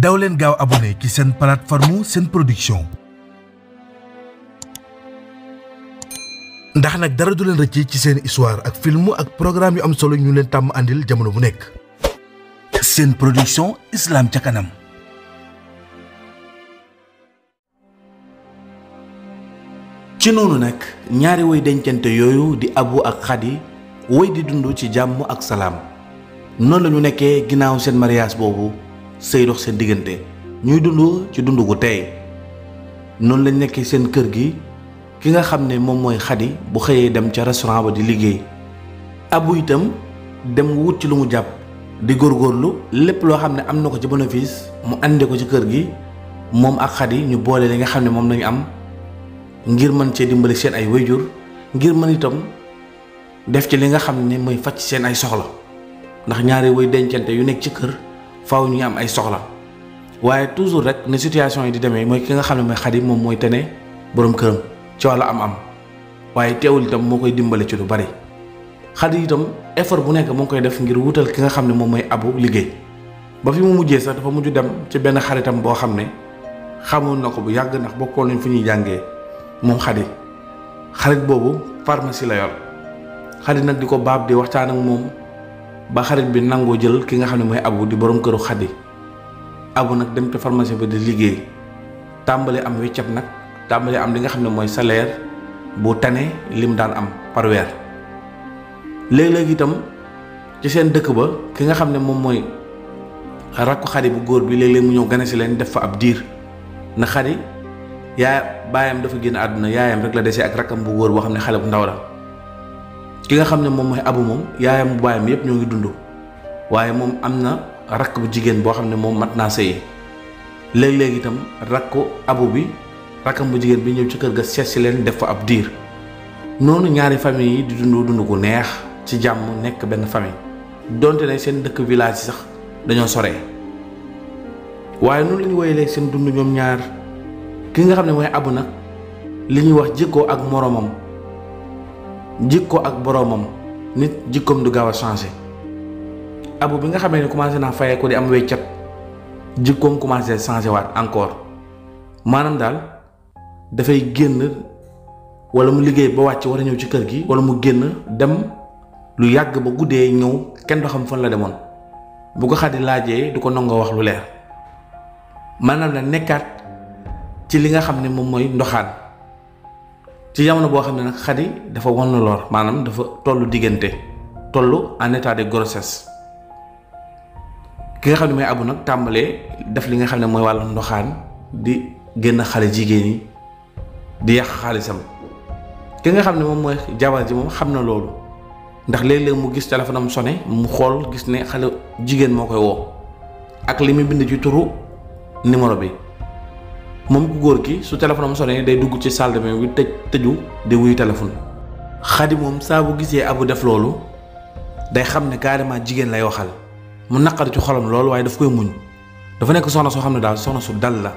daw leen gaaw abonné ci seen plateforme Sen Production ndax nag dara du leen rëcc ci seen histoire ak film ak programme yu am solo ñu leen tàmm àndil jamono bu nekk. Sen Production, Islam ca kanam. ci noonu nag ñaari woy dencante yooyu di Abu ak Khady woy di dund ci jàmm ak salaam noonu la ñu nekkee ginnaaw seen mariage boobu sëy dox seen diggante ñuy dund ci dund gu tey noonu lañ nekkee seen kër gi ki nga xam ne moom mooy Khady bu xëyee dem ca restaurant ba di liggéey Abu itam dem wut ci lu mu jàpp di góorgóorlu lépp loo xam ne am na ko ci bénéfice mu andi ko ci kër gi moom ak Khady ñu boole li nga xam ne moom lañu am ngir mën cee dimbali seen ay wayjur ngir mën itam def ci li nga xam ne mooy faj seen ay soxla ndax ñaari way dencante yu nekk ci kër faaw ñu am ay soxla waaye toujours rek ne situation yi di demee mooy ki nga xam ne mooy Khady moom mooy tene borom këram ci wàllu am-am waaye teewul itam moo koy dimbali ci lu bari Khady itam effort bu nekk moo ngi koy def ngir wutal ki nga xam ne moom mooy Abu liggéey ba fi mu mujjee sax dafa mujj dem ci benn xaritam boo xam ne xamoon na ko bu yàgg ndax bokkoon nañ fu ñuy jàngee. moom Khady xarit boobu pharmacie la yor Khady nag di ko baab di waxtaan ak moom ba xarit bi nangoo jël ki nga xam ne mooy Abu di borom këru Khady Abu nag dem te pharmacie ba di liggéey tàmbali am weccat nag tàmbali am li nga xam ne mooy salaire bu tane lim daan am par weer léeg-léeg itam ci seen dëkk ba ki nga xam ne moom mooy rakku Khady bu góor bi léeg-léeg mu ñëw gane si leen def fa ab diir na Khady baayam dafa génn àdduna yaayam rek la desee ak rakkam bu góor boo xam ne xale bu ndaw la ki nga xam ne moom mooy Abu moom yaayam bu baayam yépp ñoo ngi dund waaye moom am na rakk bu jigéen boo xam ne moom mat naa sëyi léeg-léeg itam rakku Abu bi rakkam bu jigéen bi ñëw ci kër ga seet si leen def fa ab diir noonu ñaari famille yi di dund gu neex ci jàmm nekk benn famille donte ne seen dëkk village yi sax dañoo soree waaye noonu la ñu woyalee seen dund ñoom ñaar ki nga xam ne mooy Abu nag li ñuy wax jikkoo ak moroomam jikkoo ak boroomam nit jikkoom du gaaw a changé Abu bi nga xamee ne commencé naa fayee ko di am weccat jikkoom commencé changé waat encore maanaam daal dafay génn wala mu liggéey ba wàcc war a ñëw ci kër gi wala mu génn dem lu yàgg ba guddee ñëw kenn du xam fan la demoon bu ko Khady laajee du ko nangoo wax lu leer maanaam la nekkaat ci li nga xam ne moom mooy ndoxaan ci jamono boo xam ne nag Khady dafa wan lor maanaam dafa tollu diggante tollu en état de grossesse ki nga xam ne mooy Abu nag tàmbalee def li nga xam ne mooy wàllu ndoxaan di génn xale jigéen yi di yàq xaalisam ki nga xam ne moom mooy jabar ji moom xam na loolu ndax léeg-léeg mu gis téléphone am sonné mu xool gis ne xale jigéen moo koy woo ak li muy bind ci turu numéro bi moom ku góor ki su téléphone am sonné day dugg ci salle de bain bi tëju di wuyu téléphone Khady moom saa bu gisee Abu def loolu day xam ne carrément jigéen lay waxal mu naqari ci xolam loolu waaye daf koy muñ dafa nekk soxna soo xam ne daal soxna su dal la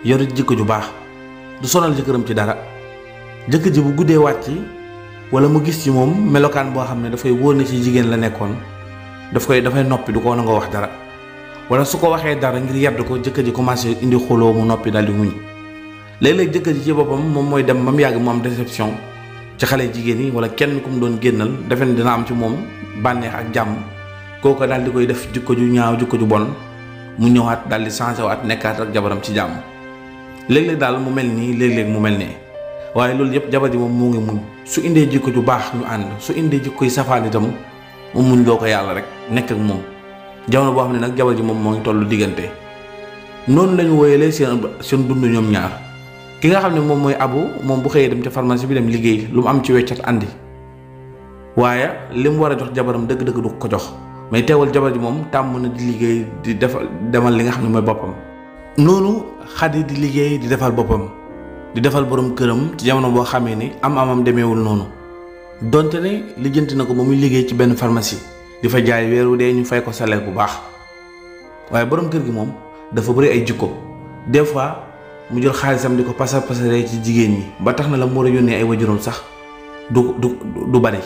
yor jikko ju baax du sonal jëkkëram ci dara jëkkër ji bu guddee wàcc wala mu gis ci moom melokaan boo xam ne dafay wóor ne ci jigéen la nekkoon dafay noppi du ko nangoo wax dara wala su ko waxee dara ngir yedd ko jëkkër ji commencé indi xuloo mu noppi daal di muñ léeg-léeg jëkkër ji ci boppam moom mooy dem ba mu yàgg mu am déception ci xale jigéen yi wala kenn ku mu doon génnal defe ne dina am ci moom bànneex ak jàmm kooku daal di koy def jikko ju ñaaw jikko ju bon mu ñëwaat daal di changé waat nekkaat ak jabaram ci jàmm léeg-léeg daal mu mel nii léeg-léeg mu mel nee waaye loolu yëpp jabar ji moom moo ngi muñ su indee jikko ju baax ñu ànd su indee jikko yi safaan itam mu muñ loo ko yàlla rek nekk ak moom jamono boo xam ne nag jabar ji moom moo ngi tollu diggante noonu lañu woyalee seen dund ñoom ñaar ki nga xam ne moom mooy Abu moom bu xëyee dem ca pharmacie bi dem liggéey lu mu am ci weccat andi waaye li mu war a jox jabaram dëgg-dëgg du ko jox mais teewal jabar ji moom tàmm na di liggéey di demal li nga xam ne mooy boppam noonu Khady di liggéey di defal boppam di defal borom këram ci jamono boo xamee ni am-amam demeewul noonu donte ne lijjanti na ko ba muy liggéey ci benn pharmacie di fa jaay weeru dee ñu fay ko salaire bu baax waaye borom kër gi moom dafa bëri ay jikko des fois mu jël xaalisam di ko pasaree ci jigéen ñi ba tax na la mu war a yónnee ay wajuram sax du bari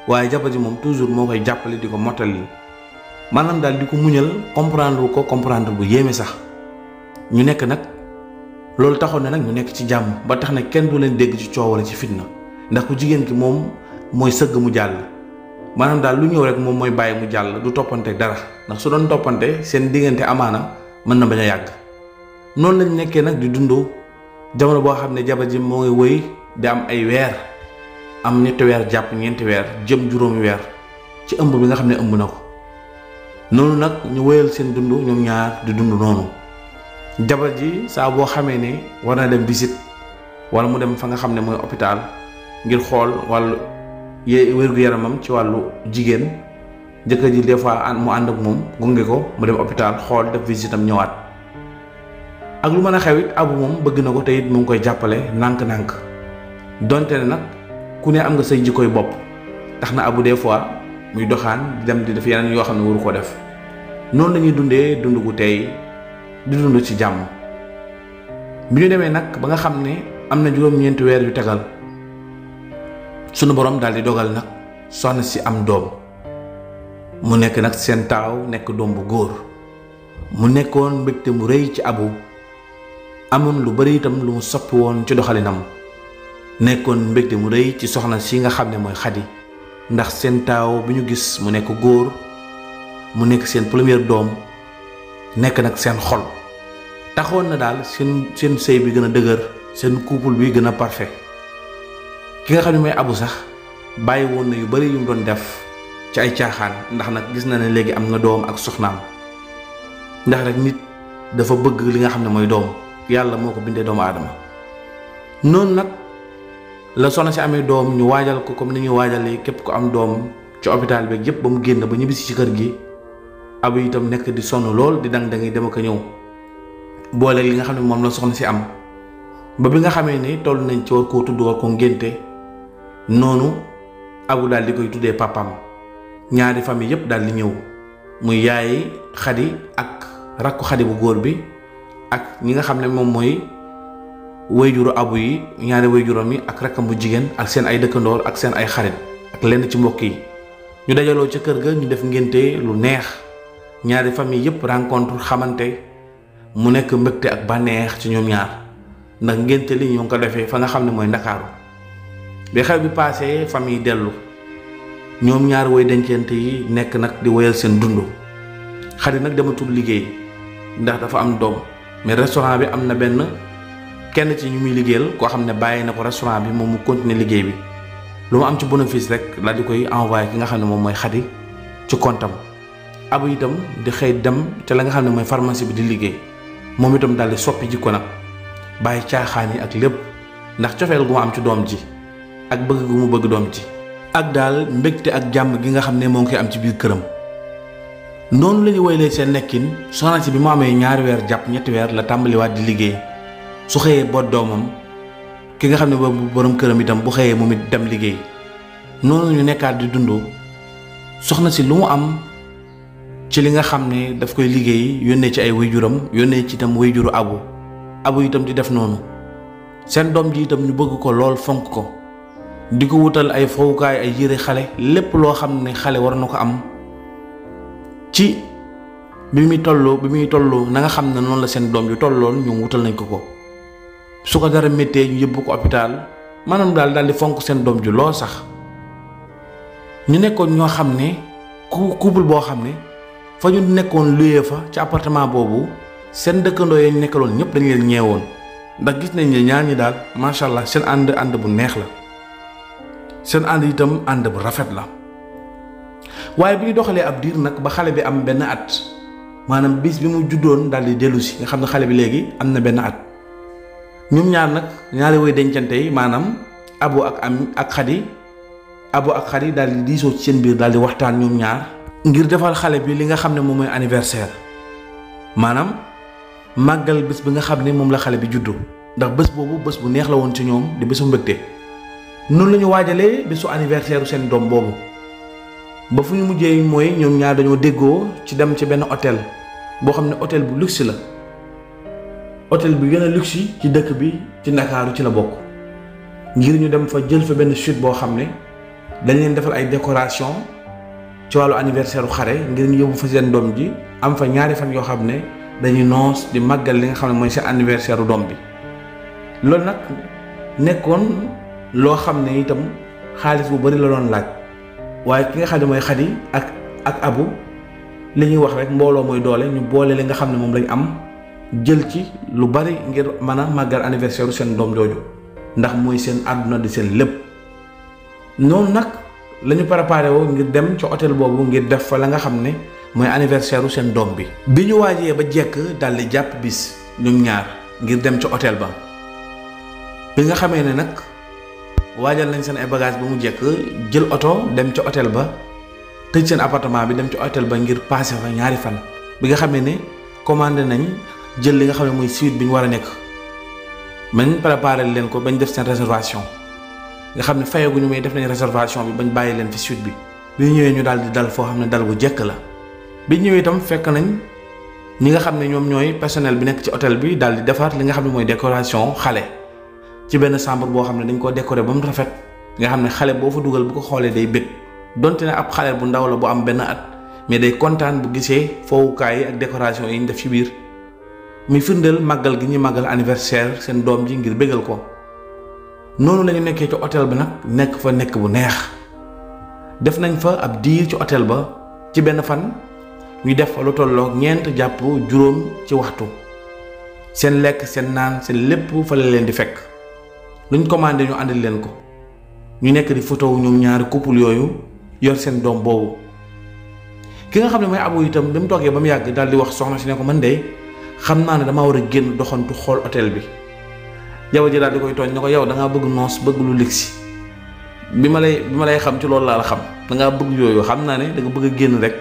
waaye jabar ji moom toujours moo koy jàppale di ko mottali maanaam daal di ko muñal comprendre bu yéeme sax. ñu nekk nag loolu taxoon na nag ñu nekk ci jàmm ba tax na kenn du leen dégg ci coow wala ci fitna ndax ku jigéen ki moom mooy sëgg mu jàll maanaam daal lu ñëw rek moom mooy bàyyi mu jàll du toppante dara ndax su doon toppante seen diggante amaana mën na bañ a yàgg. noonu lañ nekkee nag di dund jamono boo xam ne jabar ji moo ngi wëy di am ay weer am 7 weer jàpp 4 weer jëm juróomi weer ci ëmb bi nga xam ne ëmb na ko noonu nag ñu wëyal seen dund ñoom ñaar di dund noonu. jabar ji saa boo xamee ne war na dem visite wala mu dem fa nga xam ne mooy hôpital ngir xool wàllu wér-gu-yaramam ci wàllu jigéen jëkkër ji des fois mu ànd ak moom gunge ko mu dem hôpital xool def visite am ñëwaat ak lu mën a xew it Abu moom bëgg na ko te it mu ngi koy jàppale nànk-nànk donte ne nag ku ne am nga say jikkoy bopp tax na Abu des fois muy doxaan dem di def yeneen yoo xam ne waru ko def noonu lañuy dundee dund gu tey di dund ci jàmm. bi ñu demee nag ba nga xam ne am na juróom-ñeenti weer yu tegal sunu borom daal di dogal nag soxna si am doom mu nekk nag seen taaw nekk doom bu góor mu nekkoon mbégte mu rëy ci Abu amoon lu bari itam lu mu soppi woon ci doxalinam nekkoon mbégte mu rëy ci soxna si nga xam ne mooy Xadi ndax seen taaw bi ñu gis mu nekk góor mu nekk seen première doom nekk nag seen xol taxoon na daal seen sëy bi gën a dëgër seen couple bi gën a parfait ki nga xam ne mooy Abu sax bàyyi woon na yu bari yu mu doon def ci ay caaxaan ndax nag gis na ne léegi am na doom ak soxnaam ndax rek nit dafa bëgg li nga xam ne mooy doom yàlla moo ko bindee doomu aadama noonu nag la soxna si amee doom ñu waajal ko comme ni ñuy waajalee képp ko am doom ci hôpital bi yépp ba mu génn ba ñibbisi ci kër gi Abu itam nekk di sonn lool di dang-dangi dem ak a ñëw boole li nga xam ne moom la soxna si am ba bi nga xamee ne toll nañ ci war koo tudd war koo ngénte noonu Abu daal di koy tuddee papam ñaari famille yépp daal di ñëw muy yaay Xadi ak rakku Xadi bu góor bi ak ñi nga xam ne moom mooy wayjuru Abu yi ñaari wayjuram yi ak rakkam bu jigéen ak seen ay dëkkandoor ak seen ay xarit ak lenn ci mbokk yi ñu dajaloo ca kër ga ñu def ngénte lu neex ñaari famille yépp rencontre xamante mu nekk mbégte ak bànneex ci ñoom ñaar ndax ngénte li ñoo ngi ko defee fa nga xam ne mooy Ndakaaru bi xew bi paasee famille dellu ñoom ñaar woy dencante yi nekk nag di woyal seen dund Xadi nag dematul liggéey ndax dafa am doom mais restaurant bi am na benn kenn ci ñu muy liggéeyal koo xam ne bàyyi na ko restaurant bi moom mu continuer liggéey bi lu mu am ci bénéfice rek la di koy envoyé ki nga xam ne moom mooy Xadi ci comptam Abu itam di xëy dem te la nga xam ne mooy pharmacie bi di liggéey moom itam daal di soppi jikko nag bàyyi caaxaan yi ak lépp ndax cofeel gu mu am ci doom ji ak bëgg gu mu bëgg doom ji ak daal mbégte ak jàmm gi nga xam ne moo ngi koy am ci biir këram. noonu la ñu woylee seen nekkin soxna si bi mu amee 2 weer jàpp 3 weer la tàmbaliwaat di liggéey su xëyee boot doomam ki nga xam ne boobu borom këram itam bu xëyee moom it dem liggéey noonu ñu nekkaat di dund soxna si lu mu am ci li nga xam ne daf koy liggéey yónnee ci ay wayjuram yónnee ci itam wayjuru Abu itam di def noonu seen doom ji itam ñu bëgg ko lool fonk ko di ko wutal ay fowukaay ay yére xale lépp loo xam ne xale war na ko am ci bi muy tolloo na nga xam ne noonu la seen doom ji tolloon ñu wutal nañ ko su ko dara méttee ñu yóbbu ko hôpital maanaam daal di fonk seen doom ji lool sax ñu nekkoon ñoo xam ne couple boo xam ne fa ñu nekkoon luyee fa ci appartement boobu seen dëkkandoo yi ñu nekkaloon ñëpp dañu leen ñeewoon ndax gis nañ ne ñaar ñi daal macha allah seen ànd bu neex la seen ànd itam ànd bu rafet la waaye bi ñu doxalee ab diir nag ba xale bi am benn at maanaam bis bi mu juddoon daal di dellu si nga xam ne xale bi léegi am na benn at ñoom ñaar nag ñaari woy dencante yi maanaam Abu ak Xadi daal di diisoo ci seen biir daal di waxtaan ñoom ñaar ngir defal xale bi li nga xam ne moom mooy anniversaire maanaam màggal bés bi nga xam ne moom la xale bi juddu ndax bés boobu bés bu neex la woon ci ñoom di bésu mbégte noonu la ñu waajalee bésu anniversaire seen doom boobu ba fu ñu mujjee mooy ñoom ñaar dañoo déggoo ci dem ci benn hôtel boo xam ne hôtel bu luxe la hôtel bi gën a luxe ci dëkk bi ci Ndakaaru ci la bokk ngir ñu dem fa jël fa benn suite boo xam ne dañ leen defal ay décoration ci wàllu anniversaire u xare ngir ñu yóbbu fa seen doom ji am fa ñaari fan yoo xam ne dañuy noos di màggal li nga xam ne mooy seen anniversaire u doom bi. loolu nag nekkoon loo xam ne itam xaalis bu bari la doon laaj waaye ki nga xam ne mooy Xadi ak Abu li ñuy wax rek mbooloo mooy doole, ñu boole li nga xam ne moom lañ am jël ci lu bari ngir mën a màggal anniversaire u seen doom jooju ndax mooy seen àdduna di seen lépp. noonu nag la ñu préparé woo ngir dem ci hôtel boobu ngir def fa la nga xam ne mooy anniversaire u seen doom bi. bi ñu waajee ba jekk daldi jàpp bis ñoom ñaar ngir dem ci hôtel ba. bi nga xamee ne nag waajal nañ seen ay bagage ba mu jekk jël oto dem ci hôtel ba tëj seen appartement bi dem ci hôtel ba ngir passé fa ñaari fan. bi nga xamee ne commandé nañ jël li nga xam ne mooy suite bi ñu war a nekk bañ préparé leen ko bañ def seen réservation nga xam ne fayaguñu may def nañ réservation bi bañ bàyyi leen fi suite bi. bi ñëwee ñu daal di dal foo xam ne dal bu jekk la. bi ñëwee itam fekk nañ ñi nga xam ne ñoom ñooy personnel bi nekk ci hôtel bi daal di defar li nga xam ne mooy décoration xale ci benn chambre boo xam ne dañ koo décorer ba mu rafet nga xam ne xale boo fa dugal bu ko xoolee day bëgg donte ne ab xale bu ndaw la bu am benn at mais day kontaan bu gisee foowukaay yi ak décoration yi ñu def ci biir muy firndeel màggal gi ñuy màggal anniversaire seen doom ji ngir bégal ko. noonu la ñu nekkee ci hôtel bi nag nekk fa nekk bu neex def nañ fa ab diir ci hôtel ba ci benn fan ñu def fa lu tolloog 4 jàpp 5 ci waxtu seen lekk seen naan seen lépp fa la leen di fekk luñ commandé ñu àndil leen ko ñu nekk di photo ñoom ñaari couple yooyu yor seen doom boobu. ki nga xam ne mooy Abu itam bi mu toogee ba mu yàgg daal di wax soxna si ne ko man de xam naa ne damaa war a génn doxantu xool hôtel bi. jabar ji daal di koy tooñ ne ko yow da ngaa bëgg noos bëgg lu ligsi bi ma lay xam ci loolu laa la xam da ngaa bëgg yooyu xam naa ne da nga bëgg a génn rek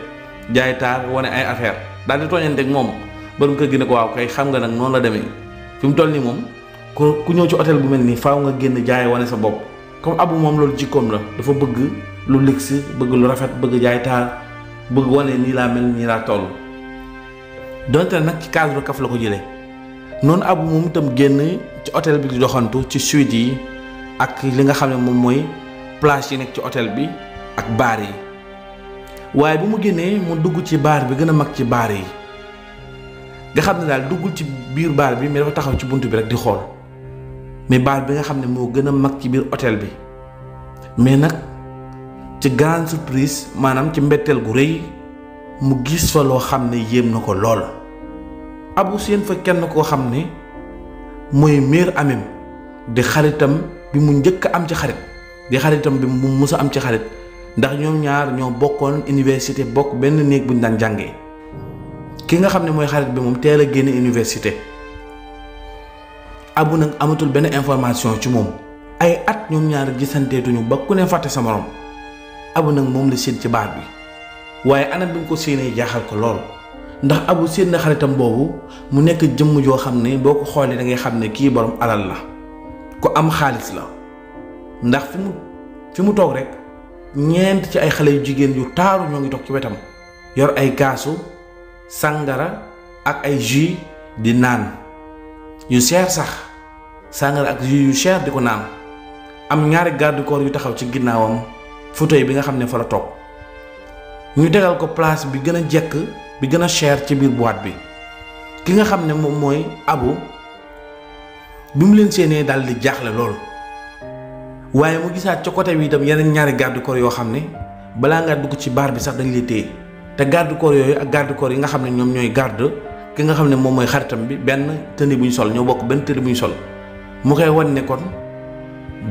jaay taar wane ay affaire daal di tooñante ak moom ba mu kër gi ne ko waaw kay xam nga nag noonu la demee fi mu toll nii moom ku ñëw ci hôtel bu mel nii faaw nga génn jaay wane sa bopp. comme Abu moom loolu jikkoom la dafa bëgg lu ligsi bëgg lu rafet bëgg jaay taar bëgg wane nii laa mel nii laa toll donte nag ci cadre kaf la ko jëlee. noonu Abu moom itam génn ci hôtel bi di doxantu ci suite yi ak li nga xam ne moom mooy plage yi nekk ci hôtel bi ak baar yi waaye bu mu génnee mu dugg ci baar bi gën a mag ci baar yi nga xam ne daal duggul ci biir baar bi mais dafa taxaw ci bunt bi rek di xool mais baar bi nga xam ne moo gën a mag ci biir hôtel bi mais nag ci grande surprise maanaam ci mbetteel gu rëy mu gis fa loo xam ne yéem na ko lool. Abu seen fa kenn koo xam ne mooy meilleur amem di xaritam bi mu njëkk a am ci xarit di xaritam bi mu mus a am ci xarit ndax ñoom ñaar ñoo bokkoon université bokk benn néeg bu ñu daan jàngee. ki nga xam ne mooy xarit bi moom teel a génne université Abu nag amatul benn information ci moom ay at ñoom ñaar gisanteetuñu ba ku ne fàtte sa morom Abu nag moom la séen ci baar bi waaye anam bi nga ko séenee jaaxal ko lool. ndax Abu seen na xaritam boobu mu nekk jëmm joo xam ne boo ko xoolee da ngay xam ne kii borom alal la ku am xaalis la ndax fi mu toog rek ñeent ci ay xale yu jigéen yu taaru ñoo ngi toog ci wetam yor ay kaasu sàngara ak ay jus di naan yu cher sax sàngara ak jus yu cher di ko naan am ñaari garde corps yu taxaw ci ginnaawam fauteuil bi nga xam ne fa la toog ñu tegal ko place bi gën a jekk bi gën a cher ci biir boîte bi ki nga xam ne moom mooy Abu bi mu leen séenee daal di jaaxle lool waaye mu gisaat ca côté bi itam yeneen ñaari garde corps yoo xam ne balaa ngaa dugg ci baar bi sax dañ lay téye te garde corps yooyu ak garde corps yi nga xam ne ñoom ñooy garde ki nga xam ne moom mooy xaritam bi benn tenue bu ñu sol ñoo bokk benn tenue bu ñu sol mu koy wan ne kon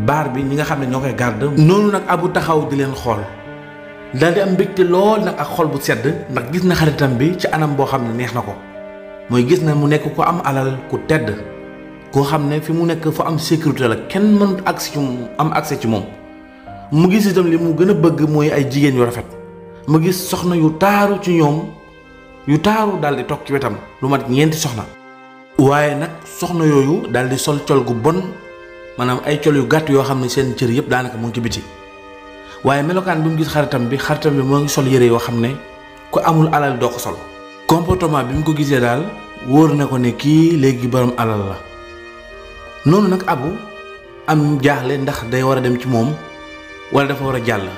baar bi ñi nga xam ne ñoo koy garde noonu nag Abu taxaw di leen xool daal di am mbégte lool nag ak xol bu sedd ndax gis na xaritam bi ci anam boo xam ne neex na ko mooy gis na mu nekk ko am alal ku tedd koo xam ne fi mu nekk fa am sécurité la kenn mën accès ci am accès ci moom mu gis itam li mu gën a bëgg mooy ay jigéen yu rafet mu gis soxna yu taaru ci ñoom yu taaru daal di toog ci wetam lu mat 4 soxna waaye nag soxna yooyu daal di sol col gu bon maanaam ay col yu gàtt yoo xam ne seen cër yëpp daanaka mu ngi ci biti waaye melokaan bi mu gis xaritam bi moo ngi sol yére yoo xam ne ku amul alal doo ko sol comportement bi mu ko gisee daal wóor na ko ne kii léegi borom alal la noonu nag Abu am jaaxle ndax day war a dem ci moom wala dafa war a jàll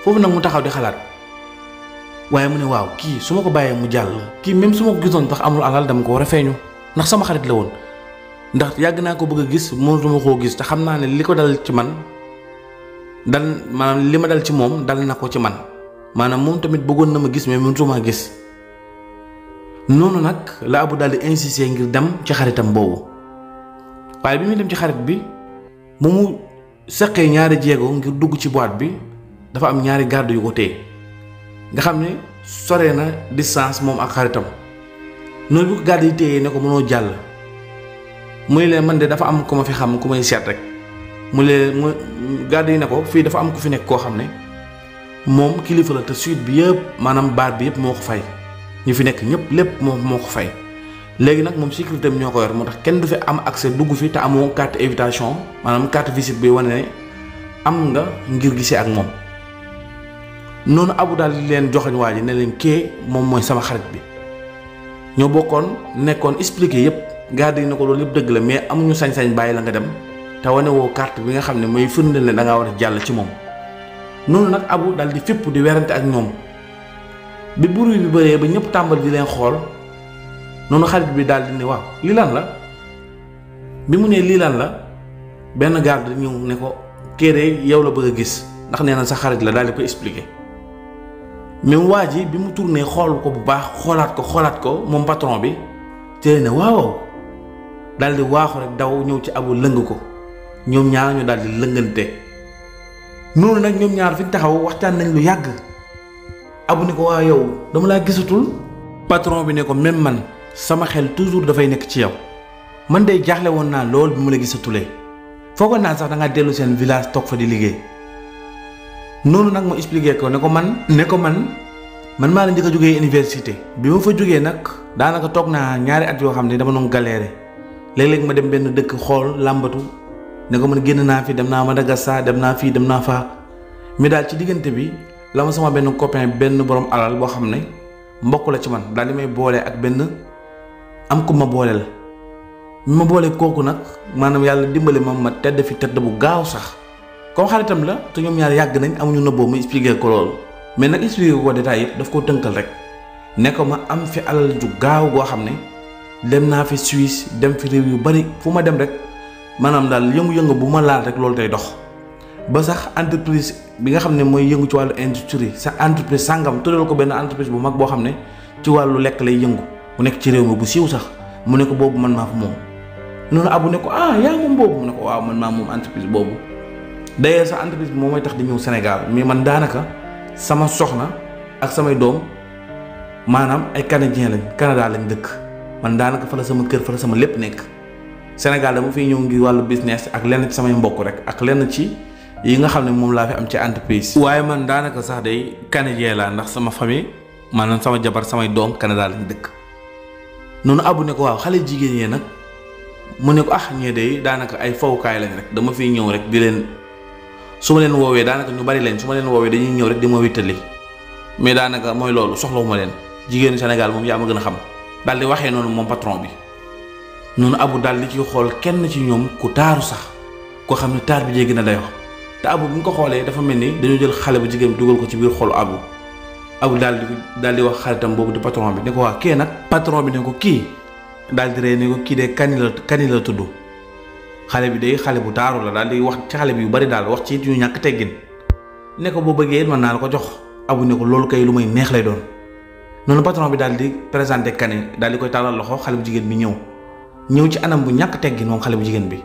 foofu nag mu taxaw di xalaat waaye mu ne waaw kii su ma ko bàyyee mu jàll kii même su ma ko gisoon tax amul alal dama ko war a feeñu ndax sama xarit la woon ndax yàgg naa ko bëgg a gis mënatuma koo gis te xam naa ne li ko dal ci man maanaam li ma dal ci moom dal na ko ci man maanaam moom tamit bëggoon na ma gis mais mënatuma gis. noonu nag la Abu daal di insister ngir dem ci xaritam boobu waaye bi muy dem ci xarit bi mu seqee ñaari jéego ngir dugg ci boîte bi dafa am ñaari garde yu ko téye nga xam ne sore na distance moom ak xaritam noonu bi ko garde yi téye ne ko mënoo jàll muy leen man de dafa am ku ma fi xam ku may seet rek mu leen garde yi ne ko fii dafa am ku fi nekk koo xam ne moom kilifa la te suite bi yëpp maanaam baat bi yëpp moo ko fay ñu fi nekk ñëpp lépp moo ko fay léegi nag moom sécurité bi ñoo ko yor moo tax kenn du fi am accès dugg fi te amoo carte invitation maanaam carte visite bi wane ne am nga ngir gisee ak moom. noonu Abu daal di leen joxoñ waa ji ne leen kee moom mooy sama xarit bi ñoo bokkoon nekkoon expliqué yëpp garde yi ne ko loolu yëpp dëgg la mais amuñu sañ-sañ bàyyi la nga dem te wane woo carte bi nga xam ne mooy firndeel ne da ngaa war a jàll ci moom. noonu nag Abu daal di fépp di werante ak ñoom bi bruit bi bëree ba ñëpp tàmbali di leen xool noonu xarit bi daal di ne waaw lii lan la bi mu nee lii lan la benn garde ñëw ne ko kéré yow la bëgg a gis ndax nee na sa xarit la daal di ko expliquer même waa ji bi mu tourné xool ko bu baax xoolaat ko moom patron bi te ne waaw daal di waaxu rek daw ñëw ci Abu lëng ko ñoom ñaar ñu daal di lëngante noonu nag ñoom ñaar fi ñu taxaw waxtaan nañ lu yàgg Abu ne ko waa yow dama laa gisatul patron bi ne ko même man sama xel toujours dafay nekk ci yow man day jaaxle woon naa lool bi mu la gisatulee foogoon naa sax da ngaa dellu seen village toog fa di liggéey noonu nag mu expliqué ko ne ko man maa la njëkk a jógee université bi ma fa jógee nag daanaka toog naa ñaari at yoo xam ne dama doon galéré léeg-léeg ma dem benn dëkk xool làmbatu ne ko man génn naa fi dem naa Madagascar dem naa fii dem naa faa mais daal ci diggante bi la ma sama benn copain benn borom alal boo xam ne mbokk la ci man daal di may boole ak benn am ku ma boole la ma boole kooku nag maanaam yàlla dimbali ma tedd fi tedd bu gaaw sax comme xaritam la te ñoom ñaar yàgg nañ amuñu nëbboo mu expliqué ko loolu mais nag expliqué ko détail yëpp daf koo tënkal rek ne ko ma am fi alal ju gaaw goo xam ne dem naa fi Suisse dem fi réew yu bari fu ma dem rek maanaam daal yëngu-yëngu bu ma laal rek loolu day dox ba sax entreprise bi nga xam ne mooy yëngu ci wàllu industrie sa entreprise sàngam tuddal ko benn entreprise bu mag boo xam ne ci wàllu lekk lay yëngu mu nekk ci réew mi bu siiw sax mu ne ko boobu man maa ko moom noonu Abu ne ko yaa moom boobu mu ne ko waaw man maa moom entreprise boobu d'ailleurs sa entreprise bi moom mooy tax di ñëw Sénégal mais man daanaka sama soxna ak samay doom maanaam ay canadien lañ Canada lañ dëkk man daanaka fa la sama kër fa la sama lépp nekk Sénégal dama fiy ñëw ngir wàllu business ak lenn ci samay mbokk rek ak lenn ci yi nga xam ne moom laa fi am ci entreprise waaye man daanaka sax day canadien laa ndax sama famille maanaam sama jabar samay doom Canada lañ dëkk noonu Abu ne ko waaw xale jigéen yee nag mu ne ko ñee day daanaka ay fawukaay lañ rek dama fiy ñëw rek di leen su ma leen woowee daanaka ñu bari lañ su ma leen woowee dañuy ñëw rek di ma wittali mais daanaka mooy loolu soxlawuma leen jigéenu Sénégal moom yaa ma gën a xam daal di waxee noonu moom patron bi noonu Abu daal di ci xool kenn ci ñoom ku taaru sax koo xam ne taar bi jéggi na dayoo te Abu bu ñu ko xoolee dafa mel ni dañoo jël xale bu jigéen bi dugal ko ci biir xolu Abu daal di wax xaritam boobu di patron bi ne ko waa kee nag patron bi ne ko kii daal di ree ne ko kii de kani la tudd xale bi de xale bu taaru la daal di wax ci xale bi yu bari daal wax ci yu ñàkk teggin ne ko boo bëggee mën naa la ko jox Abu ne ko loolu kay lu may neex lay doon noonu patron bi daal di présenté kani daal di koy tàllal loxo xale bu jigéen bi ñëw ci anam bu ñàkk teggin moom xale bu jigéen bi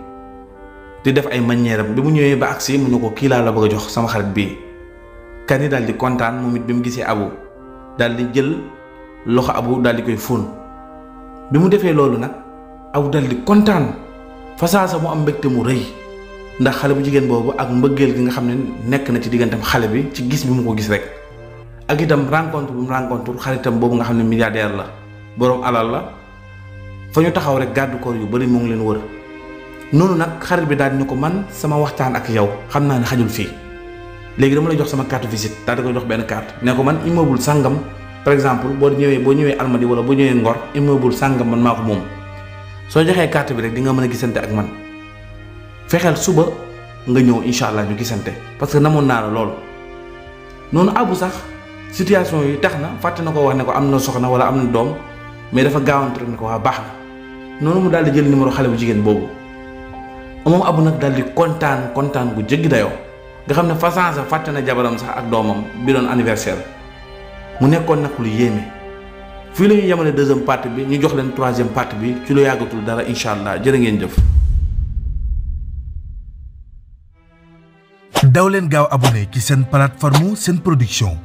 di def ay manière am bi mu ñëwee ba agsi mu ne ko kii laa la bëgg a jox sama xarit bii kani daal di kontaan moom it bi mu gisee Abu daal di jël loxo Abu daal di koy fóon bi mu defee loolu nag Abu daal di kontaan fasaasa mu am mbégte mu rëy ndax xale bu jigéen boobu ak mbëggeel gi nga xam ne nekk na ci digganteem xale bi ci gis bi mu ko gis rek ak itam rencontre bu mu rencontre xaritam boobu nga xam ne milliardaire la boroom alal la fa ñu taxaw rek garde corps yu bari mu ngi leen wër noonu nag xarit bi daal di ne ko man sama waxtaan ak yow xam naa ne xajul fii léegi dama lay jox sama carte visite daal di koy jox benn carte ne ko man immeuble sàngam par exemple boo ñëwee Almadi wala boo ñëwee Ngor immeuble sàngam man maa ko moom soo joxee carte bi rek di nga mën a gisante ak man fexeel suba nga ñëw incha allah ñu gisante parce que namoon naa la lool noonu Abu sax situation yi tax na fàtte na ko wax ne ko am na soxna wala am na doom mais dafa gaawantu rek ne ko waa baax na noonu mu daal di jël numéro xale bu jigéen boobu. moom Abu nag daal di kontaan bu jéggi dayoo nga xam ne façon sa fàtte na jabaram sax ak doomam bi doon anniversaire mu nekkoon nag lu yéeme. fii la ñuy yemale deuxième partie bi ñu jox leen troisième partie bi ci lu yàggatul dara incha allah jërë ngeen jëf. daw leen gaaw abonné ci seen plateforme Sen Production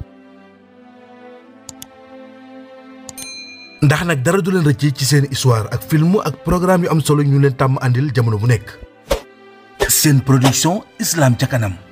ndax nag dara du leen rëcc ci seen histoire ak film ak programme yu am solo ñu leen tàmm andil jamono bu nekk. Sen Production Islam ca kanam.